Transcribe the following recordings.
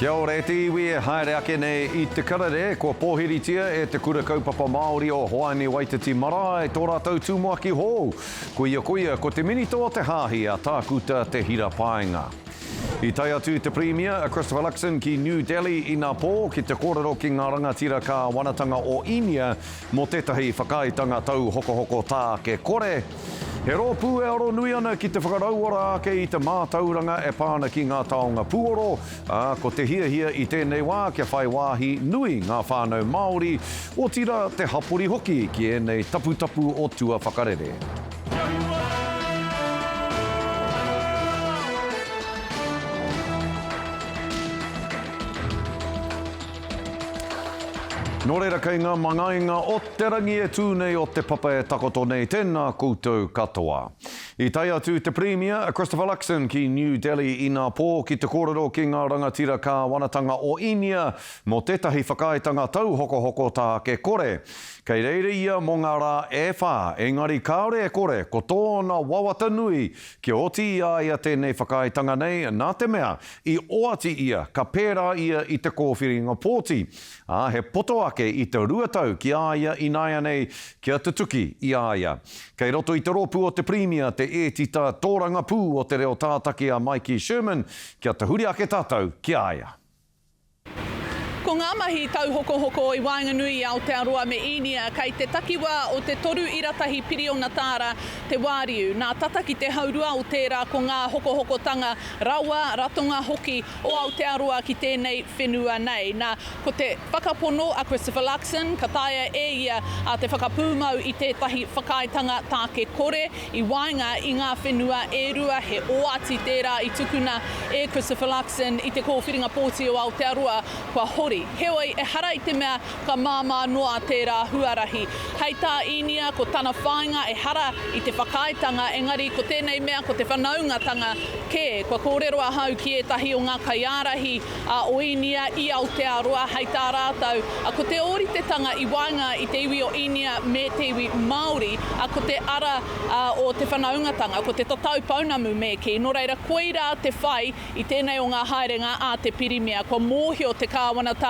Kia ora e te iwi e haere ake nei i te karere, kua pōhiritia e Te Kura Kaupapa Māori o Hoani Waititi Marae tō rātou tumuaki hou. Koia koia ko te Minita o te Hāhi a Tākuta Te Hira Paenga. I tae atu te Pirimia a Christopher Luxon ki New Delhi inapō ki te kōrero ki ngā rangatira kāwanatanga o Īnia mō tētahi whakaaetanga tauhokohoko tāke kore. He rōpū e aro nui ana ki te whakarauora ake i te mātauranga e pā ana ki ngā taonga puoro, ā, ko te hiahia i tēnei wā kia whai wāhi nui ngā whānau Māori, otirā te hapori hoki ki ēnei taputapu o tua whakarere. Nō reira kei ngā mangainga o te rangi e tū nei o te papa e takoto nei, tēnā koutou katoa. I tae atu te Pirimia, a Christopher Luxon ki New Delhi inapō ki te kōrero ki ngā rangatira kāwanatanga o Īnia mō tētahi whakaaetanga tauhokohoko tāke kore. Kei reira ia mō ngā rā e whā, engari kāore e kore ko tōna wawata nui kia oti i a ia tēnei whakaaetanga nei nā te mea I oati ia ka pērā ia i te kōwhiringa pōti, ā, he poto ake i te 2 tau ki a ia ināianei kia tutuki i a ia. Kei roto i te rōpū o te Pirimia te ētita tōrangapū o te reo tātaki a Maiki Sherman, kia tahuri ake tātou ki a ia. Ko ngā mahi tauhokohoko i waenganui i Aotearoa me Īnia kei te takiwā o te 3.1 piriona tāra te wāriu. Nā tata ki te haurua o tērā ko ngā hokohokotanga rawa, ratonga hoki o Aotearoa ki tēnei whenua nei. Nā, ko te whakapono a Christopher Luxon, ka taea e ia te whakapūmau i tētahi whakaaetanga tāke kore i waenga i ngā whenua e rua, he oati tērā i tukuna e Christopher Luxon i te kōwhiringa pōti o Aotearoa kua hori. Heoi, ehara i te mea ka māmā noa tērā huarahi. Hei tā Īnia, ko tana whāinga ehara i te whakaaetanga, engari ko tēnei mea ko te whanaungatanga kē. Kua kōrero ahau ki ētahi o ngā kaiārahi o Īnia i Aotearoa, hei tā rātou, ko te ōritetanga i waenga i te iwi o Īnia me te iwi Māori, ko te ara o te whanaungatanga, ko te tatau pounamu me kī. Nō reira, koirā te whai i tēnei o ngā haerenga a te Pirimia. Kua mōhio te kāwanatanga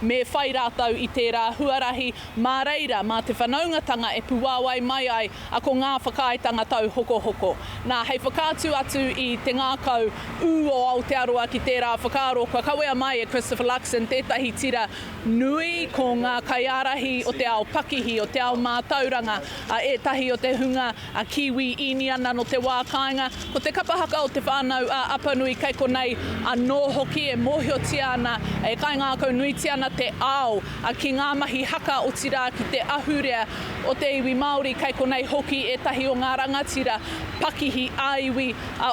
me whai rātou i tērā huarahi, mā reira, mā te whanaungatanga e puāwai mai ai ko ngā whakaaetanga tauhokohoko. Nā, hei whakaatu atu i te ngākau ū o Aotearoa ki tērā whakaaro, kua kawea mai e Christopher Luxon tētahi tira nui, ko ngā kaiārahi o te ao pakihi, o te ao mātauranga, a ētahi o te hunga Kiwi Īniana nō te wā kāinga. Ko te kapa haka o Te Whānau a Apanui kei konei anō hoki e mōhiotia ana, e kaingākaunuitia ana te ao ki ngā mahi haka, otirā ki te ahurea o te iwi Māori, kei konei hoki ētahi o ngā rangatira pakihi ā-iwi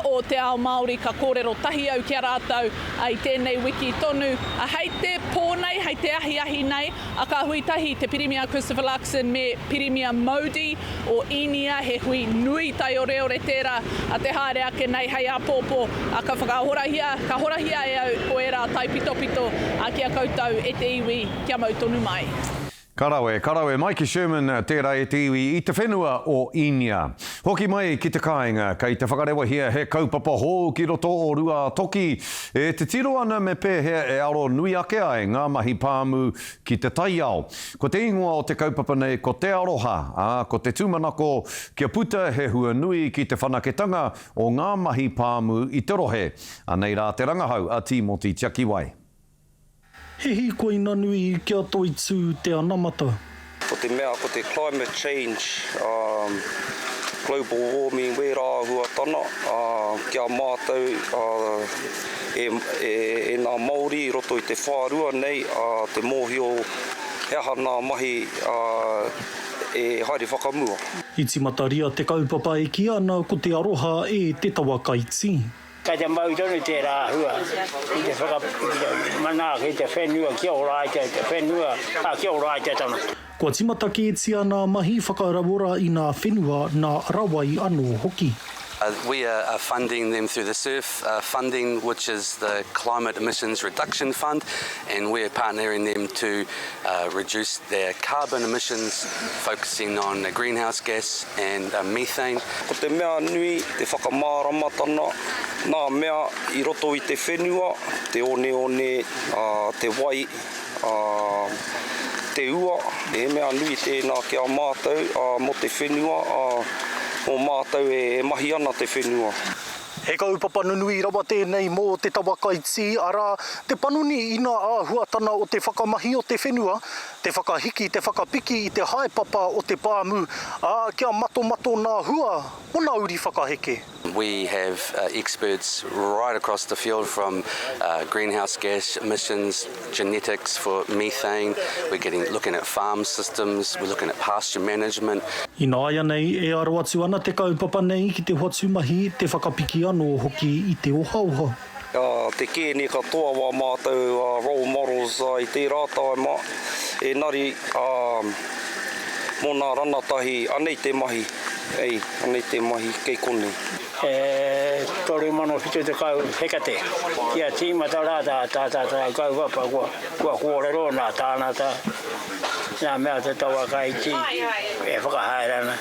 o te ao Māori ka kōrero tahi au ki a rātou i tēnei wiki tonu. Hei te pō nei, hei te ahiahi nei, ka hui tahi te Pirimia Christopher Luxon me Pirimia Modi o Īnia, he hui nui taioreore tērā te haere ake nei hei āpōpō ka whakahorahia, ka horahia e au ko ērā taipitopito ki a koutou e te iwi kia mau tonu mai. Ka rawe, ka rawe, Maiki Sherman, tērā e te iwi i te whenua o Īnia. Hoki mai ki te kāinga, kei te whakarewahia he kaupapa hou ki roto o Ruātoki, e titiro ana me pēhea e aro nui ake ai ngā mahi pāmu ki te taiao. Ko te ingoa o te kaupapa nei ko Te Aroha, ā, ko te tūmanako kia puta he hua nui ki te whanaketanga o ngā mahi pāmu i te rohe. Anei rā te rangahau a Tīmoti Tiakiwai. He hīkoina nui kia toitū te anamata. Ko te mea ko te climate change, global warming wērā āhuatana ki a mātou e nā Māori i roto i te whārua nei te mōhio he aha nā mahi e haere whakamua. I tīmataria te kaupapa e kī ana ko te aroha e te tawa kaitī. Kei te mau tonu tērā āhua i te whaka, i te manaaki i te whenua kia ora ai te whenua, ā, kia ora ai te tangata. Kua timata kētia nā mahi whakarauora i nā whenua, nā rawai anō hoki. We are funding them through the SURF funding which is the Climate Emissions Reduction Fund and we're partnering them to reduce their carbon emissions focusing on greenhouse gas and methane. Ko te mea nui, te whakamāramatana, nā mea i roto i te whenua, te oneone, te wai, te ua, he mea nui tēnā ki a mātou mō te whenua, mō mātou e mahi ana te whenua. He kaupapa nunui rawa tēnei mō te tawakaitī, arā, te panoni i ngā āhuatana o te whakamahi o te whenua, te whakahiki, te whakapiki i te haepapa o te pāmu, ā, kia matomato nā hua o nā uri whakaheke. We have experts right across the field from greenhouse gas emissions, genetics for methane, we're getting looking at farm systems, we're looking at pasture management. Ināianei e aro atu ana te kaupapa nei ki te hoatu mahi, te whakapiki anō hoki i te ohaoha. Te kēne katoa wā mātou role models i tērā taima, engari mō nā ranatahi anei te mahi, ei, anei te mahi kei konei. E 3070 hekate. Kia tīmata rā tā tā tātou kaupapa kua, kua kōrero nā tānata, nā mea te tawakaiti e whakahaere ana.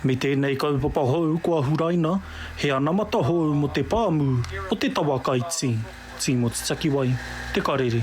Me tēnei kaupapa hou kua huraina, he anamata hou mō te pāmu o te tawakaiti. Tīmoti Takiwai, Te Karere.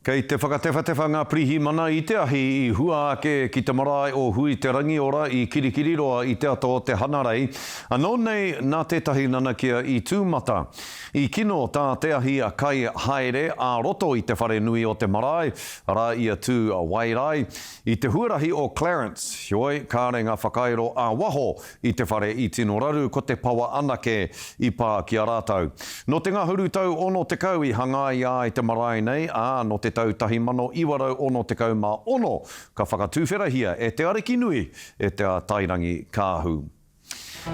Kei te whakatewhatewha ngā pirihimana i te ahi i hua ake ki te marae o Hui Te Rangiora i Kirikiriroa i te ata o te Hanarei, anō nei nā tētahi nanakia i tūmata. I kino tā te ahi kai haere ā-roto i te whare nui o te marae, arā i a Tū Wairae, i te huarahi o Clarence, heoi kāre ngā whakairo ā-waho I te whare i tino raru ko te pawa anake i pā ki a rātou. Nō te ngahuru tau 60 i hangaia ai te marae nei, ā, nō te tau 1966 ka whakatuwherahia e Te Arikinui, e Te Ātairangi Kāhu.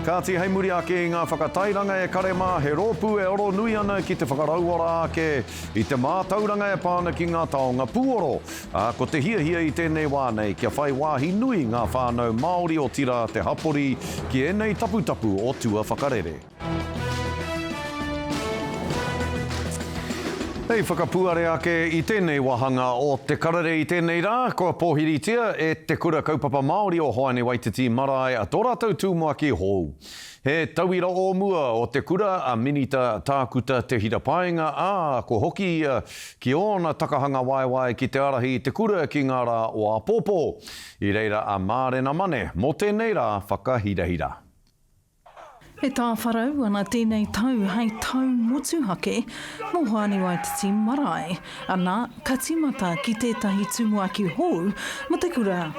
Kāti hei muri ake i ngā whakatairanga e kare mā, he rōpū e aro nui ana ki te whakarauora ake i te mātauranga e pā ana ki ngā taonga pūoro. Ā, ko te hiahia i tēnei wā nei kia whai wāhi nui ngā whānau Māori otirā te hapori ki ēnei taputapu o tua whakarere. Hei whakapuare ake i tēnei wāhanga o Te Karere i tēnei rā, kua pōhiritia e Te Kura Kaupapa Māori o Hoani Waititi Marae tō rātou tumuaki hou. He tauira o mua o te kura a Minita Tākuta Te Hira Paenga, ā, ko hoki ia ki ōna takahanga waewae ki te ārahi i te kura ki ngā rā o āpōpō. I reira a Mārena Mane mō tēnei rā whakahirahira. E tāwharau ana tēnei tau hei tau motuhake mō Hoani Waititi Marae, ana, ka tīmata ki tētahi tumuaki hou mō te kura.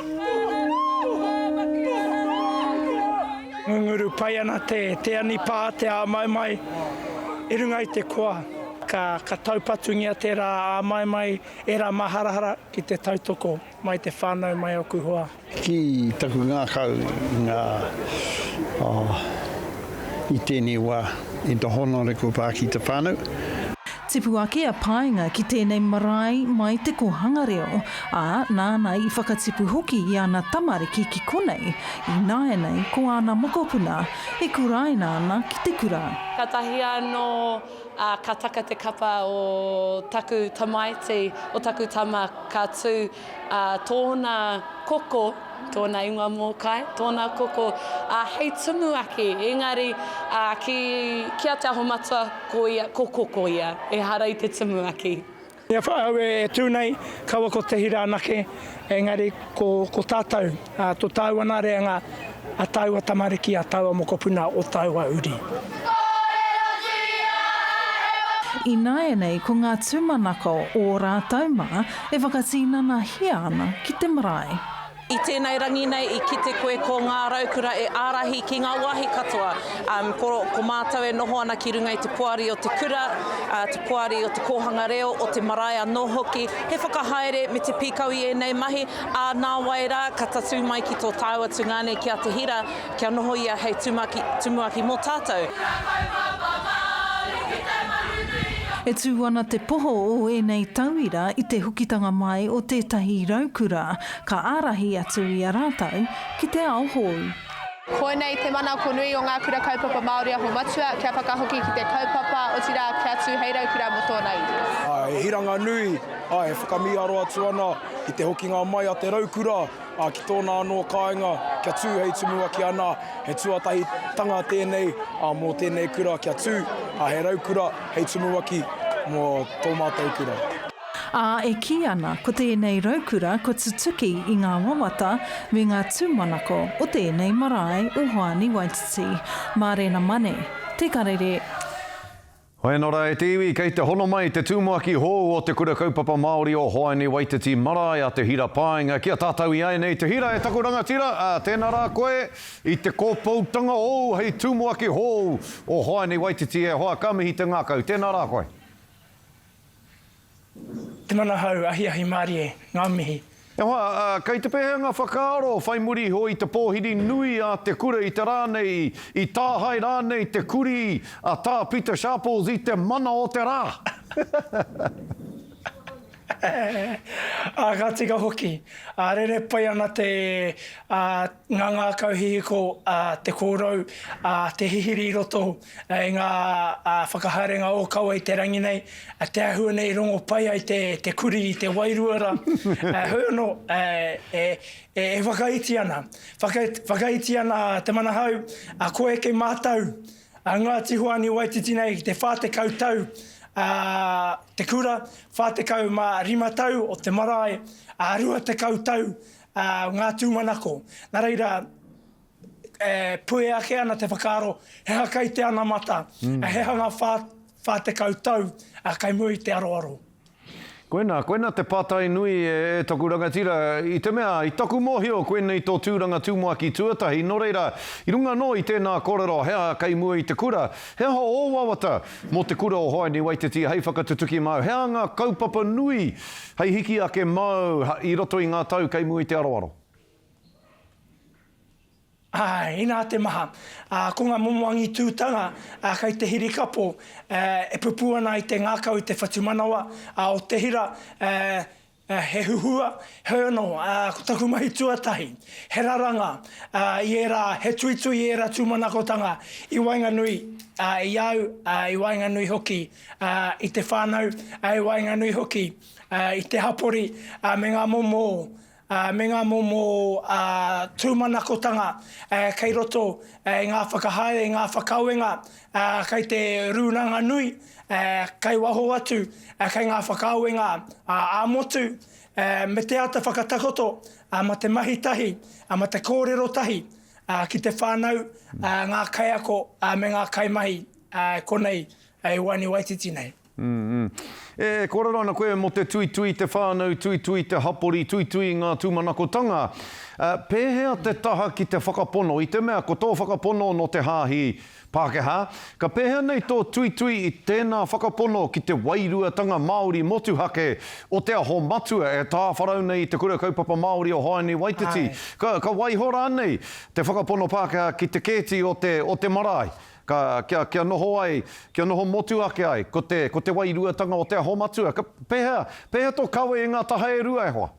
Ngunguru pai ana te te anipā, te āmaimai i runga i te koa. Ka, ka taupatungia tērā āmaimai, ērā māharahara ki te tautoko mai te whānau, mai oku hoa. Ki taku ngākau i ngā, i tēnei wā, i te honore kua pā ki te whānau. Tipu ake a Paenga ki tēnei marae mai te kōhanga reo, ā, nāna i whakatipu hoki i ana tamariki ki konei, ināianei ko āna mokopuna e kuraina ana ki te kura. Katahi anō ka taka te kapa o taku tamaiti, o taku tama ka tū tōna koko, tōna ingoa mōkai, tōna koko, ā, hei tumuaki, engari, ā, ki, ki a Te Aho Matua, ko ia, ko Koko ia, ehara i te tumuaki. Ia whāau e tū nei, kaua ko Te Hira anake, engari ko, ko tātou, ā, to tāua nā reanga, a tāua tamariki, a tāua mokopuna, o tāua uri. Ināianei ko ngā tūmanako o rātou mā e whakatinanahia ana ki te marae. I tēnei rangi nei i kite koe ko ngā raukura e ārahi ki ngā wāhi katoa. Ko, ko mātou e noho ana ki runga i te poari o te kura, te poari o te kōhanga reo, o te marae anō hoki, he whakahaere me te pīkau i ēnei mahi, ā, nāwai rā ka tatū mai ki tō tāua tungāne ki a Te Hira, Kia noho ia hei tumaki, tumuaki mō tātou. E tū ana te poho o ēnei tauira i te hokitanga mai o tētahi raukura ka ārahi atu i a rātou ki te ao hou. Koinei te manako nui o ngā kura kaupapa Māori Aho Matua, kia whakahoki ki te kaupapa, otirā kia tū hei raukura mō tōna iwi. He hiranga nui, e whakamīharo atu ana i te hokinga mai a te raukura ki tōna anō kāinga kia tū hei tumuaki ana, he tuatahitanga tēnei mō tēnei kura kia tū he raukura hei tumuaki mō tō mātou kura. Ā, e kī ana ko tēnei raukura kua tutuki i ngā wawata me ngā tūmanako o tēnei marae o Hoani Waititi. Mārena Mane, Te Karere. Hoeno rā e te iwi, kei te hono mai te tumuaki hou o Te Kura Kaupapa Māori o Hoani Waititi Marae a Te Hira Paenga ki a tātou iaianei. Te Hira, e taku rangatira, ā, tēnā rā koe i te kōpoutanga ōu hei tumuaki hou o Hoani Waititi e hoa, ka mihi te ngākau. Tēnā rā koe. Te Manahau, ahiahi mārie, ngā mihi. E hoa, kei te pēhea ngā whakaaro whai muri iho i te pōhiri nui a te kura i te rā nei, i tāhae rānei te kurī a Tā Pita Sharples i te mana o te rā? Ā, ka tika hoki. Ā, rere pai ana te, ā, ngā ngākau hihiko, ā, te kōrou, ā, te hihiri i roto i ngā, ā, whakahaerenga ōkawa i te rangi nei, ā, te āhua nei i rongo pai ai te, te kurī i te wairua rā. Ā, heoi anō, ā, e, e, e whakaiti ana, whaka, whakaiti ana te manahau, ā, kua eke mātau, A Ngāti Hoani Waititi nei ki te 40 tau a te kura, 45 tau o te marae, a 20 tau ngā tūmanako. Nā reira, e puea ake ana te whakaaro, he aha kai te anamata, he aha ngā 40 tau kai mua i te aroaro. Koinā, koinā te pātai nui e taku rangatira, i te mea, i taku mōhio koinei tō tūranga tumuaki tuatahi, nō reira, i runga anō i tēnā kōrero, he aha kei mua i te kura, he aha ō wawata mō te kura o Hoani Waititi hei whakatutuki māu, he aha ngā kaupapa nui hei hiki ake māu i roto i ngā tau kei mua i te aroaro? Āe, inā te maha. Ā, ko ngā momo angitūtanga kei te hirikapo e pupū ana i te ngākau, i te whatumanawa o te hira, he huhua, heoi anō, ko taku mahi tuatahi, he raranga i ērā, he tuitui i ērā tūmanakotanga i waenganui i au, i waenganui hoki i te whānau, i waenganui hoki i te hapori me ngā momo me ngā momo tūmanakotanga kei roto i ngā whakahaere, i ngā whakaawenga kei te Rūnanga Nui, kei waho atu, kei ngā whakaawenga ā-motu, me te āta whakatakoto ma te mahi tahi, ma te kōrero tahi ki te whānau, ngā kaiako me ngā kaimahi konei i Waini Waititi nei. Mm. E kōrero ana koe mō te tuitui i te whānau, tuitui i te hapori, tuitui i ngā tūmanakotanga. Pēhea te taha ki te whakapono? I te mea ko tō whakapono nō te hāhi Pākehā, ka pēhea nei tō tuitui i tēnā whakapono ki te wairuatanga Māori motuhake o Te Aho Matua e tāwharau nei i te Kura Kaupapa Māori o Hoani Waititi? Ka, ka waiho rānei te whakapono Pākehā ki te kēti o te, o te marae? Ka, kia, kia noho ai, kia noho motu ake ai, ko te, ko te wairuatanga o Te Aho Matua. Ka, pēhea, pēhea tō kawe i ngā taha e rua e hoa?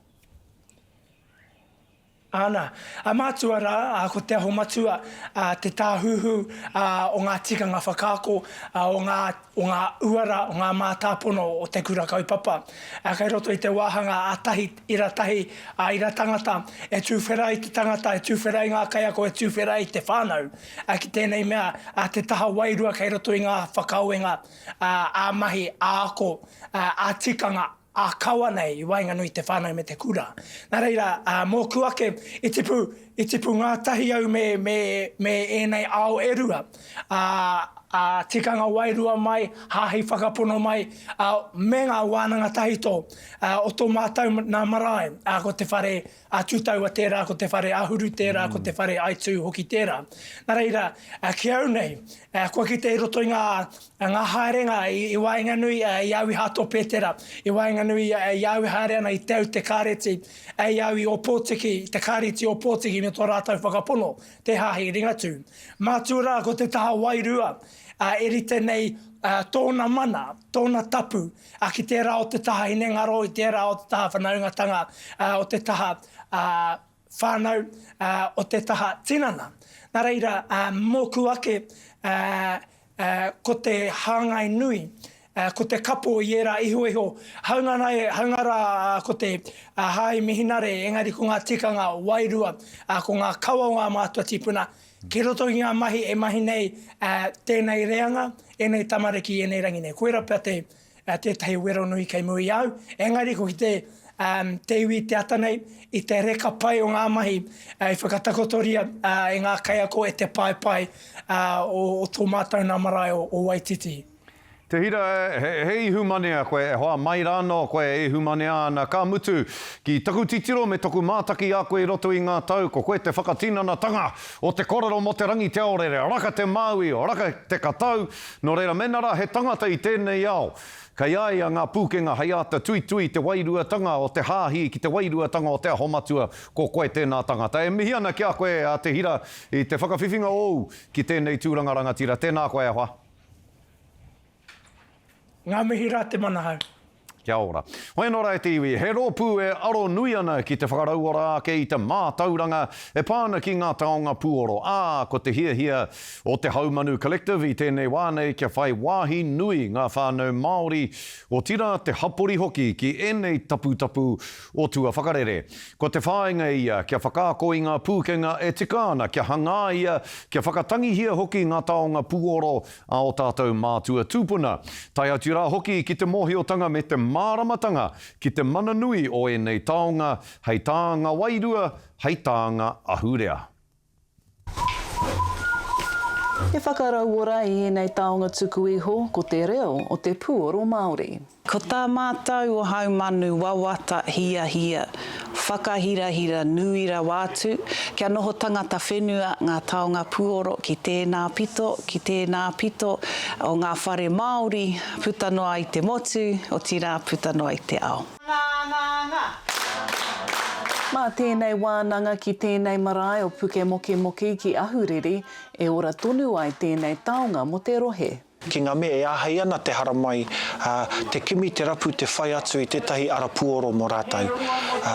Āna, a mātua rā, ā, ko Te Aho Matua, ā, te tāhuhu, ā, o ngā tikanga whakaako, ā, o ngā, o ngā uara, o ngā mātāpono o te kura kaupapa. Ā, kei roto i te wāhanga a tahi, ira tahi, ā, ira tangata, e tūwhera ai te tangata, e tūwhera ai ngā kaiako, e tūwhera ai te whānau. Ā, ki tēnei mea, ā, te taha wairua kei roto i ngā whakaawenga, ā, ā-mahi, ā-ako, ā, ā-tikanga, ā-kawa nei i waenganui i te whānau me te kura. Nā reira, ā, mōku ake, i tipu, i tipu ngātahi au me, me, me ēnei ao e rua, ā, ā, tikanga wairua mai, hāhi whakapono mai, ā, me ngā wānanga tahito, ā, o tō mātou nā marae, ā, ko te whare A Tūtaua tērā, ko te whare āhuru tērā, ko te whare aitū hoki tērā. Nā reira, ki au nei, kua kite i roto i ngā, ngā haerenga i waenganui i au i Hato Pētera, i waenganui i au e haere ana i Te Aute Kāreti, i au i Ōpōtiki, i te Kāreti Ōpōtiki me tō rātou whakapono, te Hāhi Ringatū. Mātua rā ko te taha wairua e rite nei tōna mana, tōna tapu, Ā, ki tērā o te taha hinengaro, i tērā o te taha whanaungatanga, ā, o te taha, ā, whānau o te taha tinana. Nā reira, mōku ake, ko te hāngai nui, ko te kapo i ērā ihoiho, hāunga nā, hāunga rā ko te hāhi mihinare, engari ko ngā tikanga wairua, ko ngā kawa o ngā mātua tīpuna, ki roto i ngā mahi e mahi nei tēnei reanga, ēnei tamariki i ēnei rangi nei. Koira pea te, tētahi wero nui kei mua i a au, engari ko ki te, te iwi i te ata nei, i te reka pai o ngā mahi i whakatakotoria e ngā kaiako e te paepae o tō mātou nā marae o Waititi. Te Hira, he ihumanea koe e hoa, mai rānō koe e ihumanea ana, ka mutu, ki taku titiro me toku mātaki a koe i roto i ngā tau, ko koe te whakatinanatanga o te korero mō te Rangiteaorere, raka te Māui, raka te Katau, nō reira mēnā rā he tangata i tēnei ao, kei a ia ngā pūkenga hei āta tuitui te wairuatanga o te hāhi ki te wairuatanga o Te Aho Matua, ko koe tēnā tangata. E mihi ana ki a koe a Te Hira i te whakawhiwhinga ōu ki tēnei tūranga rangatira, tēnā koe e hoa. Ngā mihi rā te manahau. Kia ora. Hoi anō rā e te iwi, he rōpū e aro nui ana ki te whakarauora ake i te mātauranga e pā ana ki ngā taonga puoro, ā, ko te hiahia o te Haumanu Collective i tēnei wā nei kia whai wāhi nui ngā whānau Māori, otirā te hapori hoki ki ēnei taputapu o tua whakarere. Ko te whāinga ia kia whakaako i ngā pūkenga e tika ana kia hangaia, kia whakatangihia hoki ngā taonga puoro a ō tātou mātua tūpuna, tae atu rā hoki ki te mōhiotanga me te māramatanga ki te mana nui o ēnei taonga hei tānga wairua, hei tānga ahurea. He whakarauora i ēnei taonga tuku iho ko te reo o te puoro Māori. Ko tā mātou o Haumanu wawata hiahia whakahirahira nui rawa atu kia noho tangata whenua ngā taonga puoro ki tēnā pito, ki tēnā pito o ngā whare Māori puta noa i te motu, otirā puta noa i te ao. Mā tēnei wānanga ki tēnei marae o Pukemokemoke ki Ahuriri e ora tonu ai tēnei taonga mō te rohe. Ki ngā mea e āhei ana te haramai, ā, te kimi, te rapu, te whai atu i tētahi ara puoro mō rātou. Ā,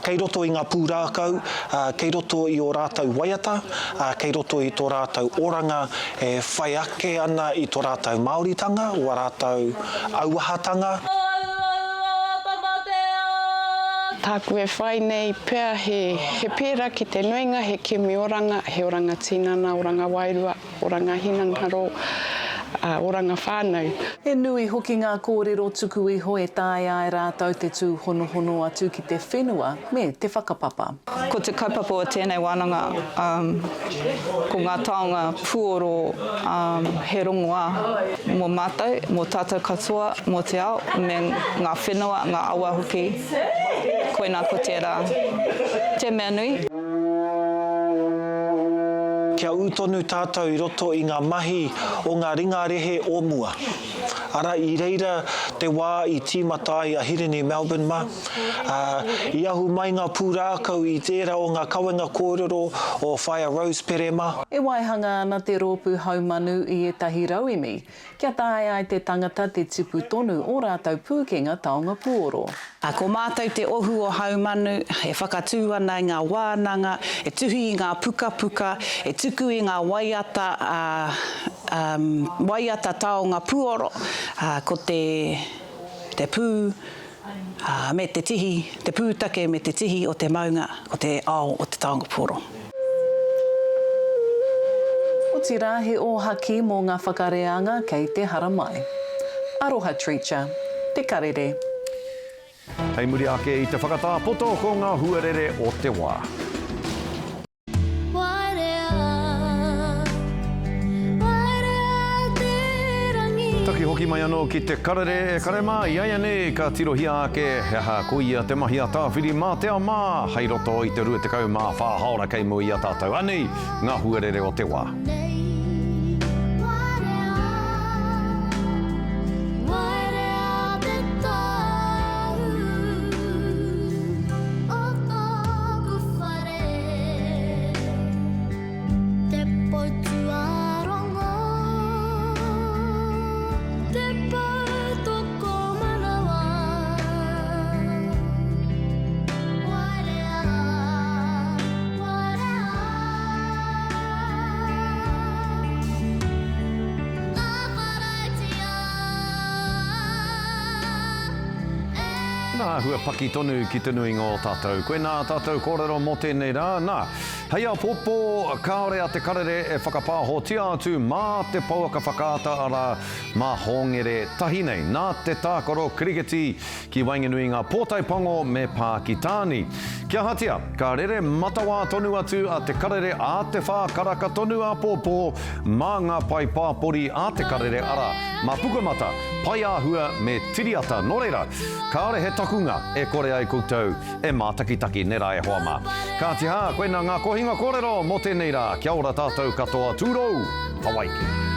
kei roto i ngā pūrākau, ā, kei roto i ō rātou waiata, ā, kei roto i tō rātou oranga e whai ake ana i tō rātou Māoritanga, ō rātou auahatanga. Tāku e whai nei pea he, he pērā ki te nuinga, he kimi oranga, he oranga tinana, oranga wairua. Oranga hinengaro, oranga whānau. He nui hoki ngā kōrero tuku iho e taea ai rātou te tūhonohono atu ki te whenua me te whakapapa. Ko te kaupapa o tēnei wānanga ko ngā taonga puoro he rongoā mō mātou, mō tātou katoa, mō te ao, me ngā whenua, ngā awa hoki. Koinā ko tērā te mea nui. Kia ū tonu tātou i roto i ngā mahi o ngā ringa rehe o mua. Arā, i reira te wā i tīmata ai a Hirini Melbourne mā, ā, i ahu mai ngā pūrākau i tērā o ngā kawenga kōrero o Whaea Rose Pere mā. E waihanga ana te rōpū haumanu i ētahi rauemi Kia taea ai te tangata te tipu tonu ō rātou pūkenga taonga puoro. Ko mātou te ohu o Haumanu e whakatū ana i ngā wānanga, e tuhi i ngā pukapuka, e tuku i ngā waiata, ā, waiata taonga puoro, ā, ko te, te pū, ā, me te tihi, te pūtake me te tihi o te maunga, ko te ao o te taonga puoro. Otirā, he ōhaki mō ngā whakareanga kei te haramai. Aroha Treacher. Te Karere. Hei muri ake i te whakatā poto ko ngā huarere o te wā. Taki hoki mai anō ki te karere e kare mā, i aianei ka tirohia ake he aha koia te mahi a Tāwhirimātea mā hei roto i te 24 haora kei mua i a tātou. Anei ngā huarere o te wā. āhua paki tonu ki te nuinga o tātou. Koinā ā tātou kōrero mō tēnei rā. Nā, hei āpōpō, kāore a Te Karere e whakapāhotia atu mā te pouaka whakaata arā, mā Hōngere tahi nei. Nā te tākaro kirikiti ki waenganui i ngā pōtae pango me Pākitāni. Kia ahatia, ka rere matawā tonu atu a Te Karere ā te whā karaka tonu āpōpō mā ngā pae pāpori a Te Karere arā, mā Pukamata, Paeāhua me Tiriata. Nō reira, kāore he takunga e kore ai koutou e mātakitaki, nē rā e hoa mā. Kāti hā, koinā ngā kohinga kōrero mō tēnei rā. Kia ora tātou katoa, tūrou, Hawaiki.